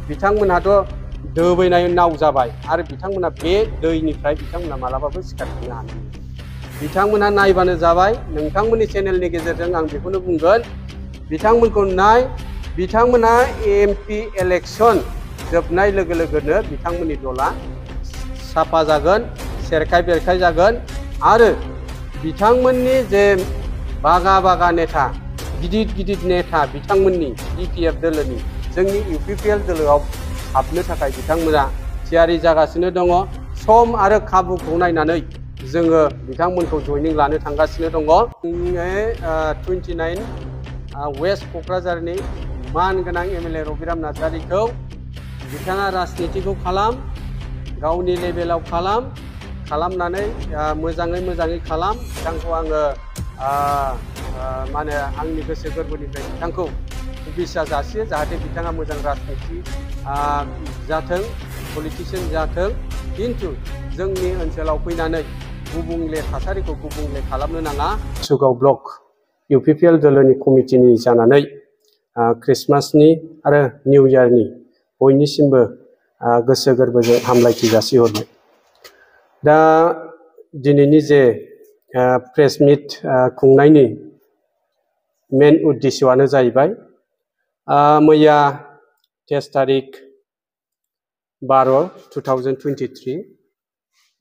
बिथांमोनहाथ' दोबैनाय नाव जाबाय आरो बिथांमोना बे दैनिफ्राय बिथांमोना मालाबाबो सिखारफिननो हानाय नङा। बिथांमोनहा नायबानो जाबाय। नोंथांमोननि चेनेलनि गेजेरजों आं बेखौनो बुंगोन, बिथांमोनखौ नाय, बिथांमोनहा एमपि इलेक्शन जोबनाय लोगो लोगोनो बिथांमोननि दला साफा जागोन, सेरखाय बेरखाय जागोन आरो बिथांमोननि जे बागा बागा नेता, गिदिर गिदिर नेता बिथांमोननि बिपिएफ दोलोनि जोंनि इउपिपिएल दोलोआव हाबनो थाखाय बिथांमोना थियारि जागासिनो दङ। सम आरो खाबुखौ नायनानै जोङो बिथांमोनखौ जयनिं लानो थांगासिनो दङ। 29 वेस्ट क'क्राझारनि मानगोनां एमएलए रबिराम नार्जारिखौ बिथाङा राजनितिखौ खालाम, गावनि लेभेलाव खालामनानै मोजाङै खालाम। बिथांखौ आङो माने आंनि गोसो गोरबोनिफ्राय बिथांखौ शुभेच्छा जासियो, जाहाथे बिथाङा मोजां राजनिति जाथों, पलिटिशियान जाथों। खिन्थु जोंनि ओनसोलाव फैनानै गुबुंले थासारिखौ गुबुंले खालामनो नाङा। सुगाव ब्लक इउपिपिएल दोलोनि कमिटिनि जानानै क्रिसमासनि आरो निउ इयारनि बयनिसिमबो गोसो गोरबोजों हामलायथि जासिहरबाय। दा दिनैनि जे प्रेस मिट खुंनायनि मेन उद्देश्यआनो जाहैबाय, मैया 23 तारिख 12/2023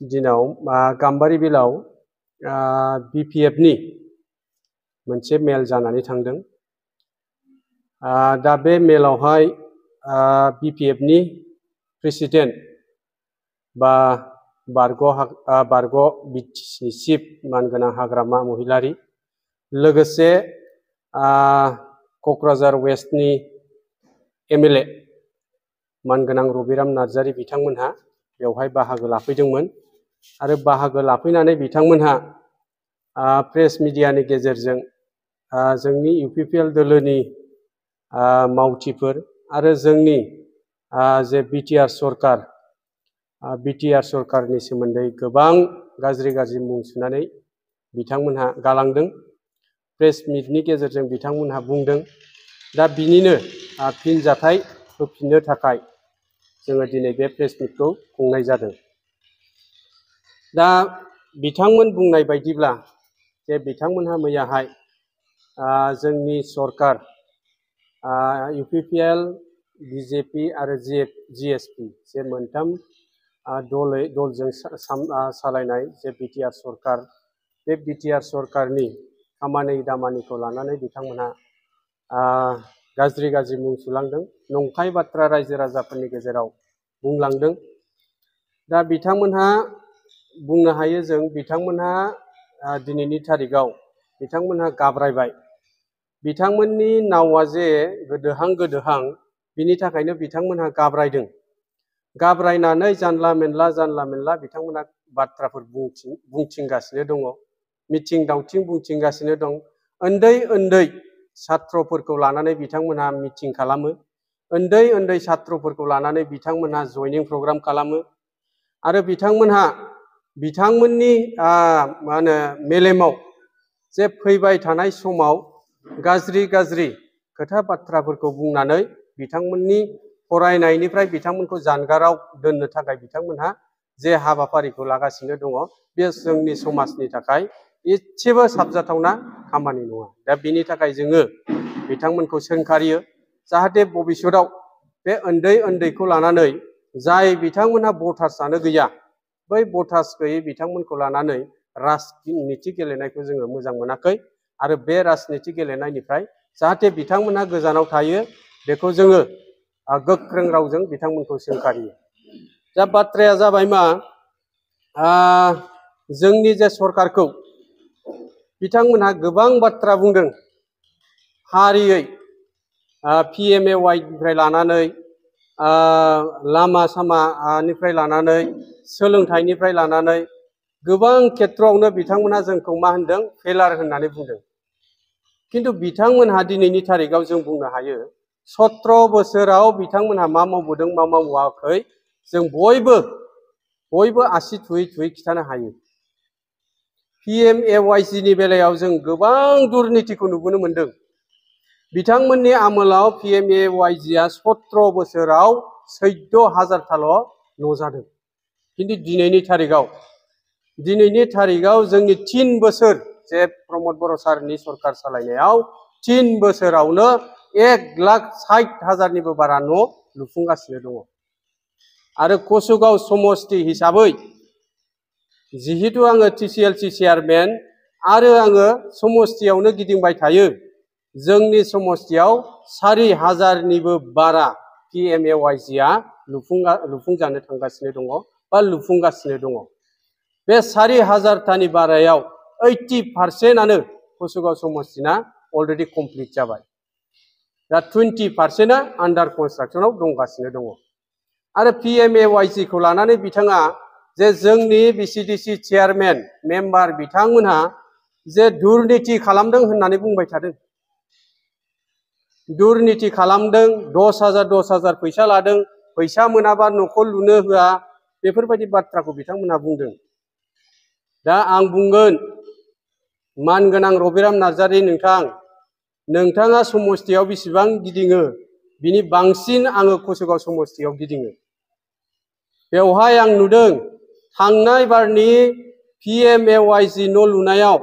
दिनाव गाम्बारि बिलाव बिपिएफनि मोनसे मेल जानानै थांदों। दा बे मेलावहाय बिपिएफनि प्रेसिडेन्ट बा बारग' बिटिसिनि चिफ मानगोनां हाग्रामा महिलारि, लोगोसे क'क्राझार वेस्टनि एमएलए मानगोनां रबिराम नार्जारि बिथांमोनहा बेवहाय बाहागो लाफैदोंमोन आरो बाहागो लाफैनानै बिथांमोनहा प्रेस मिडियानि गेजेरजों जोंनि इउपिपिएल दोलोनि मावथिफोर आरो जोंनि जे बिटिआर सरकारनि सोमोन्दै गोबां गाज्रि मुं सुनानै बिथांमोनहा गालांदों। प्रेस मिटनि गेजेरजों बिथांमोनहा बुंदों। दा बिनिनो फिनजाथाय होफिननो थाखाय जोङो दिनै बे प्रेस मिटखौ खुंनाय जादों। दा बिथांमोन बुंनाय बायदिब्ला जे बिथांमोनहा मैयाहाय जोंनि सरकार इउपिपिएल, बिजेपि आरो जिएसपि जे मोनथाम दलजों सालायनाय जे बिटिआर सरकार, बे बिटिआर सरकारनि खामानि दामानिखौ लानानै बिथांमोनहा गाज्रि मुं सुलांदों, नंखाय बाथ्रा रायजो राजाफोरनि गेजेराव बुंलांदों। दा बिथांमोनहा बुंनो हायो जों बिथांमोनहा दिनैनि तारिखाव बिथांमोनहा गाब्रायबाय। बिथांमोननि नावा जे गोदोहां बिनि थाखायनो बिथांमोनहा गाब्रायदों। गाब्रायनानै जानला मेनला बिथांमोनहा बाथ्राफोर बुंथिंगासिनो दङ, मिथिं दावथिं बुंथिंगासिनो दं। उन्दै सात्रफोरखौ लानानै बिथांमोनहा मिथिं खालामो, उन्दै सात्रफोरखौ लानानै बिथांमोनहा जयनिं प्रग्राम खालामो आरो बिथांमोनहा बिथांमोननि मेलेमाव जे फैबाय थानाय समाव गाज्रि खोथा बाथ्राफोरखौ बुंनानै बिथांमोननि फरायनायनिफ्राय बिथांमोनखौ जानगाराव दोननो थाखाय बिथांमोनहा जे हाबाफारिखौ लागासिनो दङ, बे जोंनि समाजनि थाखाय एसेबो साबजाथावना खामानि नङा। दा बिनि थाखाय जोङो बिथांमोनखौ सोंखारियो, जाहाथे भबिष्यताव बे उन्दैखौ लानानै जाय बिथांमोनहा भटार्सआनो गैया, बै भटार्स गैयै बिथांमोनखौ लानानै राजनिति गेलेनायखौ जोङो मोजां मोनाखै आरो बे राजनिति गेलेनायनिफ्राय जाहाथे बिथांमोनहा गोजानाव थायो, बेखौ जोङो गोख्रों रावजों बिथांमोनखौ सोंखारियो। दा बाथ्राया जाबाय मा, जोंनि जे सरकारखौ बिथांमोनहा गोबां बाथ्रा बुंदों फारियै, PMAY लानानै लामा सामानिफ्राय लानानै सोलोंथाइनिफ्राय लानानै गोबां खेथ्रआवनो बिथांमोनहा जोंखौ मा होनदों, फेलार होननानै बुंदों। खिन्थु बिथांमोनहा दिनैनि तारिखाव जों बुंनो हायो 17 बोसोराव बिथांमोनहा मा मावबोदों मा मावाखै जों बयबो आसि थुयै खिथानो हायो। PMAYनि बेलायाव जों गोबां दुर्नितिखौ नुबोनो मोनदों। बिथांमोननि आमोलाव PMAYGआ 17 बोसोराव 14,000 न' जादों। किन्तु दिनैनि थारिखाव जोंनि 3 बोसोर जे प्रमद बर' सारनि सरकार सालायनायाव 3 बोसोरावनो 1,60,000निबो बारा न' लुफुंगासिनो दङ। आरो कसुगाव समष्टि हिसाबै जिहेतु आङो TCLC चेयारमेन आरो आङो समष्टियावनो गिदिंबाय थायो, जोंनि समष्टियाव 4,000निबो बारा PMAYGआ लुफुंजानो थांगासिनो दङ बा लुफुंगासिनो दङ। बे 4,000तानि बारायाव 80%आनो कसुगाव समष्टिना अलरेडि कमप्लिट जाबाय। दा 20%आ आन्डार कनस्ट्राक्सनाव दंगासिनो दङ। आरो PMAYGखौ लानानै बिथाङा जे जोंनि BCDC चेयारमेन मेम्बार बिथांमोनहा जे दुर्नीति खालामदों होननानै बुंबाय थादों। दुर्नीति खालामदों, 10,000 फैसा लादों, फैसा मोनाबा न'खौ लुनो होआ, बेफोरबायदि बाथ्राखौ बिथांमोनहा बुंदों। दा आं बुंगोन, मानगोनां रबिराम नार्जारी नोंथाङा समष्टियाव बेसेबां गिदिङो, बिनि बांसिन आङो कसुगाव समष्टियाव गिदिङो। बेवहाय आं नुदों थांनाय बारनि PMAYG न' लुनायाव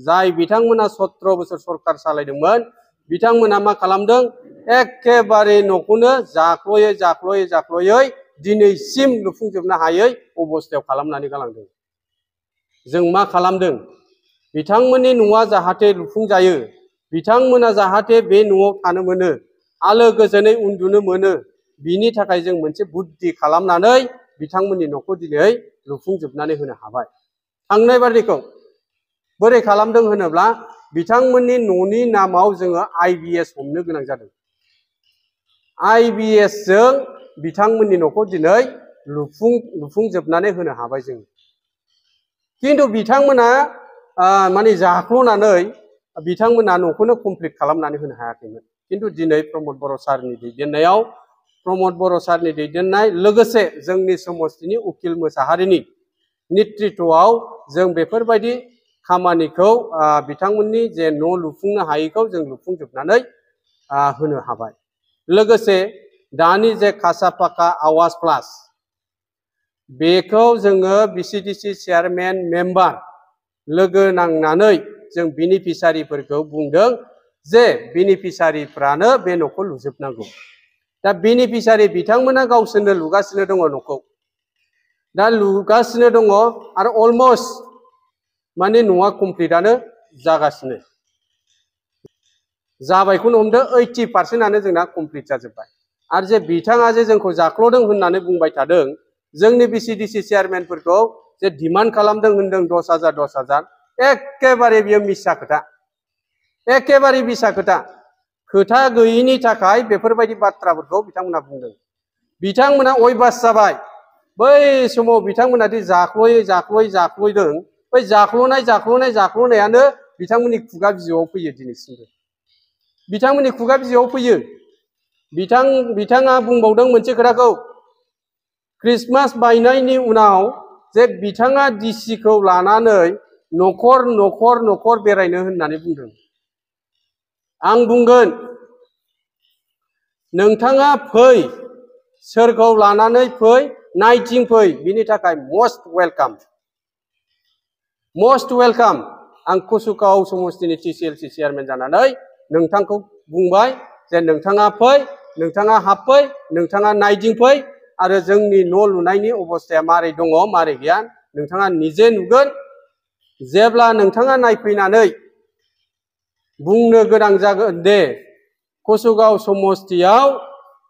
जाय बिथांमोना 17 बोसोर सरकार सालायदोंमोन, बिथांमोना मा खालामदों, एखेबारे न'खौनो जाख्ल'यै दिनैसिम लुफुंजोबनो हायै अबस्थायाव खालामनानै गालांदों। जों मा खालामदों, बिथांमोननि न'आ जाहाथे लुफुंजायो, बिथांमोना जाहाथे बे न'आव थानो मोनो, आलो गोजोनै उन्दुनो मोनो, बिनि थाखाय जों मोनसे बुद्धि खालामनानै बिथांमोननि न'खौ दिनै लुफुंजोबनानै होनो हाबाय। थांनाय बारनिखौ बोरै खालामदों होनोब्ला बिथांमोननि न'नि नामाव जोङो IBS हमनो गोनां जादों। IBS जों बिथांमोननि न'खौ दिनै लुफुंजोबनानै होनो हाबाय जों। किन्तु बिथांमोना माने जाख्ल'नानै बिथांमोना न'खौनो कमप्लिट खालामनानै होनो हायाखैमोन। किन्तु दिनै प्रमद बर' सारनि दैदेननायाव, प्रमद बर' सारनि दैदेननाय लोगोसे जोंनि समष्टिनि उकिल मोसाहारिनि नेतृत्वआव जों बेफोरबायदि खामानिखौ बिथांमोननि जे न' लुफुंनो हायैखौ जों लुफुंजोबनानै होनो हाबाय। लोगोसे दानि जे खासा पाका आवास प्लास, बेखौ जोङो BCDC चेयारमेन मेम्बार लोगो नांनानै जों बेनिफिसारिफोरखौ बुंदों जे बेनिफिसारिफ्रानो बे न'खौ लुजोबनांगौ। दा बेनिफिसारि बिथांमोना गावसोरनो लुगासिनो दङ न'खौ। दा लुगासिनो दङ आरो अलमस्ट माने न'आ कमप्लिटआनो जागासिनो। जाबायखौनो हमदो 80%आनो जोंना कमप्लिट जाजोब्बाय। आरो जे बिथाङा जे जोंखौ जाख्ल'दों होननानै बुंबाय थादों, जोंनि BCDC चेयारमेनफोरखौ जे डिमान्ड खालामदों होनदों 10,000 एखेबारे बियो मिसा खोथा। एखेबारे मिसा खोथा। खोथा गैयिनि थाखाय बेफोरबायदि बाथ्राफोरखौ बिथांमोना बुंदों। बिथांमोना अयबास जाबाय। बै समाव बिथांमोना दि जाख्ल'दों, बै जाख्ल'नायानो बिथांमोननि खुगा बिजौआव फैयो दिनैसिमबो। बिथांमोननि खुगा बिजौआव फैयो। बिथाङा बुंबावदों मोनसे खोथाखौ, क्रिसमास बायनायनि उनाव जे बिथाङा डिसिखौ लानानै न'खर बेरायनो होननानै बुंदों। आं बुंगोन, नोंथाङा फै, सोरखौ लानानै फै, नायथिं फै, बिनि थाखाय मस्ट वेलकाम। आं कसुगाव समष्टिनि TCLC चेयारमेन जानानै नोंथांखौ बुंबाय जे नोंथाङा फै, नोंथाङा हाबफै, नोंथाङा नायदिंफै आरो जोंनि न' लुनायनि अबस्थाया मारै दङ मारै गैया नोंथाङा निजे नुगोन। जेब्ला नोंथाङा नायफैनानै बुंनो गोनां जागोन दे कसुगाव समष्टियाव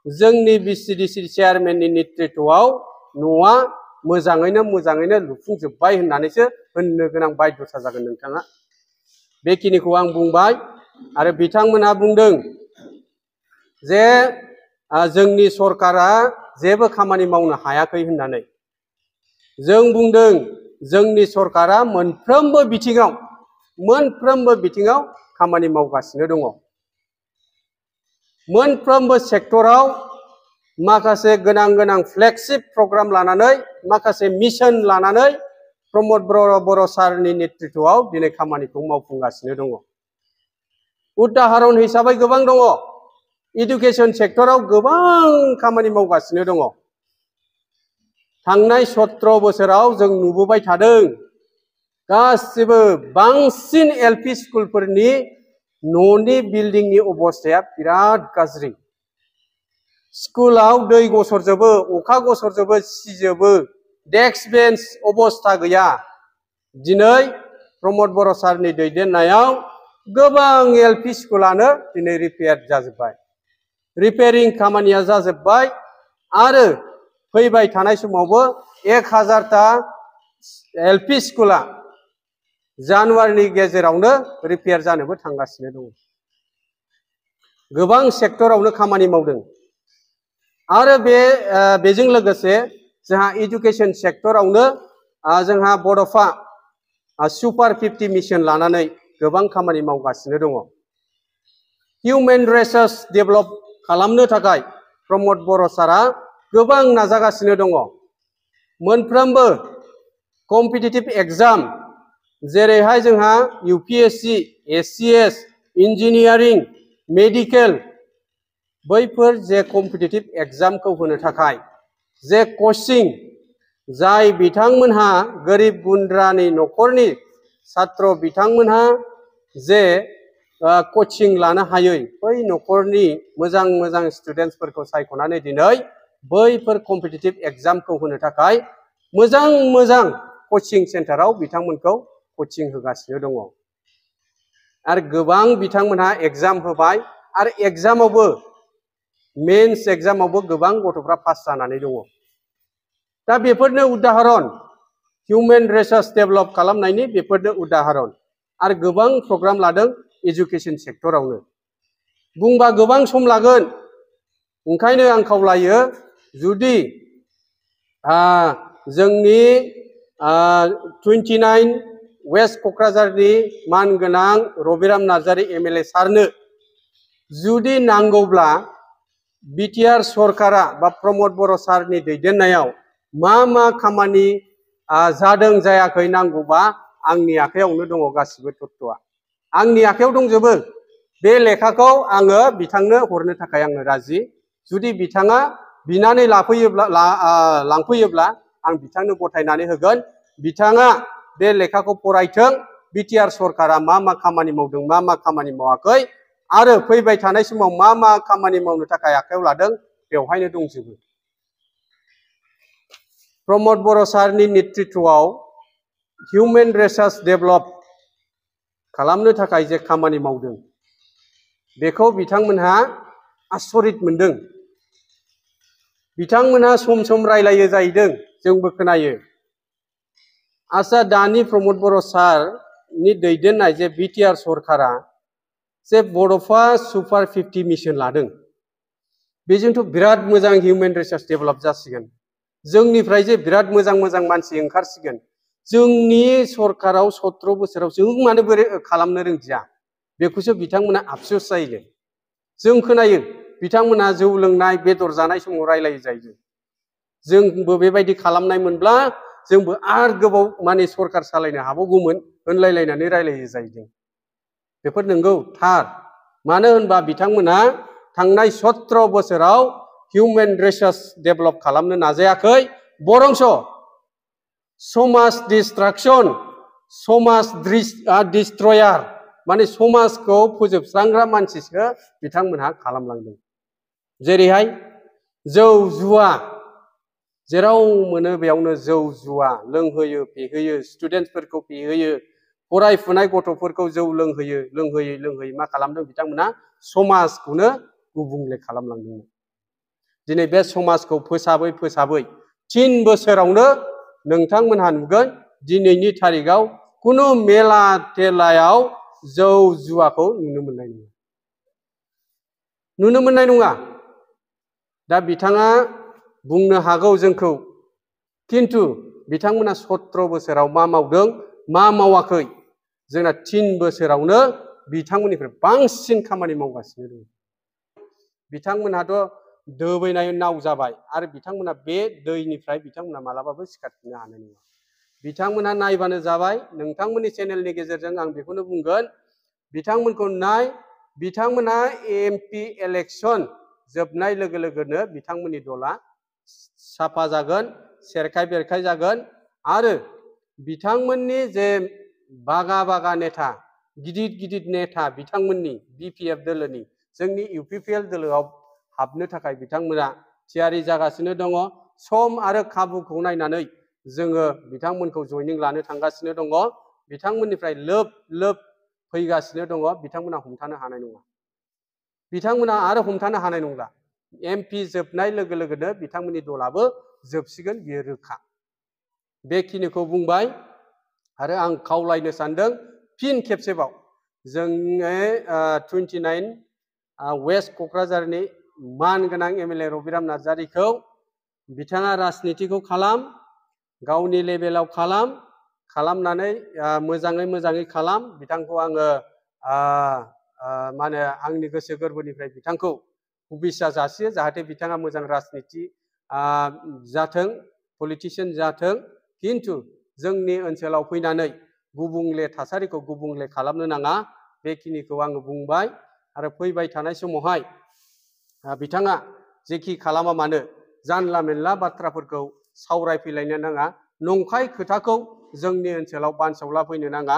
जोंनि BCDC चेयारमेननि नेतृत्वआव न'आ मोजाङैनो लुफुंजोब्बाय होननानैसो होननो गोनां बायध'था जागोन नोंथाङा। बेखिनिखौ आं बुंबाय। आरो बिथांमोना बुंदों जे जोंनि सरकारा जेबो खामानि मावनो हायाखै होननानै। जों बुंदों जोंनि सरकारा मोनफ्रोमबो बिथिङाव खामानि मावगासिनो दङ। मोनफ्रोमबो सेक्टराव माखासे गोनां फ्लेगशिप प्रग्राम लानानै, माखासे मिशन लानानै प्रमद बर' सारनि नेतृत्वआव दिनै खामानिखौ मावफुंगासिनो दङ। उदाहरन हिसाबै गोबां दङ इडुकेशन सेक्टराव गोबां खामानि मावगासिनो दङ थांनाय 17 बोसोराव जों नुबोबाय थादों गासिबो बांसिन एलपि स्कुलफोरनि न'नि बिल्डिंनि अबस्थाया बिराद गाज्रि स्कुलाव दै गसरजोबो अखा गसरजोबो सिजोबो डेस्क बेन्च अबस्था गैया दिनै प्रमोद बर' सारनि दैदेननायाव गोबां एलपि स्कुलानो दिनै रिपेयार जाजोबबाय रिपेयारिं खामानिया जाजोबबाय आरो फैबाय थानाय समावबो 1000टा एलपि स्कुला जानुवारिनि गेजेरावनो रिपेयार जानोबो थांगासिनो दङ गोबां सेक्टरावनो खामानि मावदों आरो बेजों लोगोसे जोंहा एजुकेशन सेक्टरावनो जोंहा बड'फा सुपार 50 मिशन लानानै गोबां खामानि मावगासिनो दङ हिउमेन रिसोर्स डेभेलप खालामनो थाखाय प्रमोद बर' सारा गोबां नाजागासिनो दङ मोनफ्रोमबो कम्पिटिटिभ एग्जाम जेरैहाय जोंहा यूपीएससी एससीएस इंजीनियरिंग मेडिकेल बैफोर जे कम्पिटिटिभ एग्जामखौ होनो थाखाय जे कोचिं जाय बिथांमोनहा गोरिब गुन्द्रानि न'खरनि छात्र बिथांमोनहा जे कोचिं लानो हायै बै न'खरनि मोजां मोजां स्टुडेन्ट्सफोरखौ सायख'नानै दिनै बैफोर कम्पिटिटिभ एग्जामखौ होनो थाखाय मोजां मोजां कोचिं सेन्टाराव बिथांमोनखौ कोचिं होगासिनो दङ आरो गोबां बिथांमोनहा एग्जाम होबाय आरो एग्जामावबो मेन्स एग्जामावबो गोबां गथ'फ्रा पास जानानै दङ दा बेफोरनो उदाहरन हिउमेन रिसोर्स डेभेलप खालामनायनि बेफोरनो उदाहरन आरो गोबां प्रग्राम लादों एजुकेशन सेक्टरावनो बुंबा गोबां सम लागोन ओंखायनो आं खावलायो जुदि जोंनि 29 वेस्ट क'क्राझारनि मानगोनां रबिराम नार्जारी एमएलए सारनो जुदि नांगौब्ला बिटिआर सरकारा बा प्रमोद बर' सारनि दैदेननायाव मा खामानि जादों जायाखै नांगौबा आंनि आखायावनो दङ गासिबो तत्त्वआ आंनि आखायाव दंजोबो बे लेखाखौ आङो बिथांनो हरनो थाखाय आङो राजि जुदि बिथाङा बिनानै लांफैयोब्ला आं बिथांनो गथायनानै होगोन बिथाङा बे लेखाखौ फरायथों बिटिआर सरकारा मा खामानि मावदों मा खामानि मावाखै आरो फैबाय थानाय समाव मा खामानि मावनो थाखाय आखायाव लादों बेवहायनो दंजोबो प्रमोद बर' सारनि नेतृत्वआव हिउमेन रिसोर्स डेभेलप खालामनो थाखाय जे खामानि मावदों बेखौ बिथांमोनहा आसरित मोनदों बिथांमोनहा सम रायलायो जाहैदों जोंबो खोनायो आसा दानि प्रमोद बर' सारनि दैदेननाय जे बिटिआर सरकारा जे बड'फा सुपार 50 मिशन लादों बेजोंथ' बिराद मोजां हिउमेन रिसोर्स डेभेलप जासिगोन जोंनिफ्राय जे बिराद मोजां मानसि ओंखारसिगोन जोंनि सरकाराव 17 बोसोराव जों मानो बोरै खालामनो रोंदिया बेखौसो बिथांमोना आफसोस जायो जों खोनायो बिथांमोना जौ लोंनाय बेदर जानाय समाव रायलायो जायो जोंबो बेबायदि खालामनाय मोनब्ला जोंबो आर गोबाव माने सरकार सालायनो हाबावगौमोन होनलायलायनानै रायलायो जायो बेफोर नंगौ थार मानो होनबा बिथांमोना थांनाय 17 बोसोराव हिउमेन रिसोर्स डेभेलप खालामनो नाजायाखै बरंस समाज डिस्ट्राक्शन समाज डिस्ट्रयार माने समाजखौ फोजोबस्रांग्रा मानसिसो बिथांमोनहा खालामलांदों जेरैहाय जौ जुवा जेराव मोनो बेयावनो जौ जुवा लोंहोयो फेहोयो स्टुडेन्टफोरखौ फेहोयो फरायफुनाय गथ'फोरखौ जौ लोंहोयै मा खालामदों बिथांमोना समाजखौनो गुबुंले खालामलांदोंमोन दिनै बे समाजखौ फोसाबै 3 बोसोरावनो नोंथांमोनहा नुगोन दिनैनि तारिखाव कुनु मेला तेलायाव जौ जुवाखौ नुनो मोननाय नङा दा बिथाङा बुंनो हागौ जोंखौ किन्तु बिथांमोना 17 बोसोराव मा मावदों मा मावाखै जोंना 3 बोसोरावनो बिथांमोननिफ्राय बांसिन खामानि मावगासिनो दं बिथांमोनहाथ' दोबैनाय नाव जाबाय आरो बिथांमोना बे दैनिफ्राय बिथांमोना मालाबाबो सिखारफिननो हानाय नङा बिथांमोना नायबानो जाबाय नोंथांमोननि चेनेलनि गेजेरजों आं बेखौनो बुंगोन बिथांमोनखौ नाय बिथांमोना एमपि इलेक्शन जोबनाय लोगो लोगोनो बिथांमोननि दला साफा जागोन, सेरखाय बेरखाय जागोन आरो बिथांमोननि जे बागा बागा नेता गिदिर गिदिर नेता बिथांमोननि बिपिएफ दोलोनि जोंनि इउपिपिएल दोलोआव हाबनो थाखाय बिथांमोना थियारि जागासिनो दङ। सम आरो खाबुखौ नायनानै जोङो बिथांमोनखौ जयनिं लानो थांगासिनो दङ। बिथांमोननिफ्राय लोब लोब फैगासिनो दङ। बिथांमोना हमथानो हानाय नङा। बिथांमोना आरो हमथानो हानाय नंला। एमपि जोबनाय लोगो लोगोनो बिथांमोननि दलाबो जोबसिगोन, बियो रोखा। बेखिनिखौ बुंबाय आरो आं खावलायनो सानदों फिन खेबसेबाव जोंनि 29 वेस्ट क'क्राझारनि मानगोनां एमएलए रबिराम नार्जारिखौ बिथाङा राजनितिखौ खालाम, गावनि लेभेलाव खालामनानै मोजाङै खालाम। बिथांखौ आङो मा होनो आंनि गोसो गोरबोनिफ्राय बिथांखौ हुबिसा जासियो जाहाथे बिथाङा मोजां राजनिति जाथों, पलिटिशियान जाथों। खिन्थु जोंनि ओनसोलाव फैनानै गुबुंले थासारिखौ गुबुंले खालामनो नाङा। बेखिनिखौ आङो बुंबाय आरो फैबाय थानाय समावहाय बिथाङा जेखि खालामा मानो जानला मेनला बाथ्राफोरखौ सावरायफैलायनो नाङा, नंखाय खोथाखौ जोंनि ओनसोलाव बानसावला फैनो नाङा।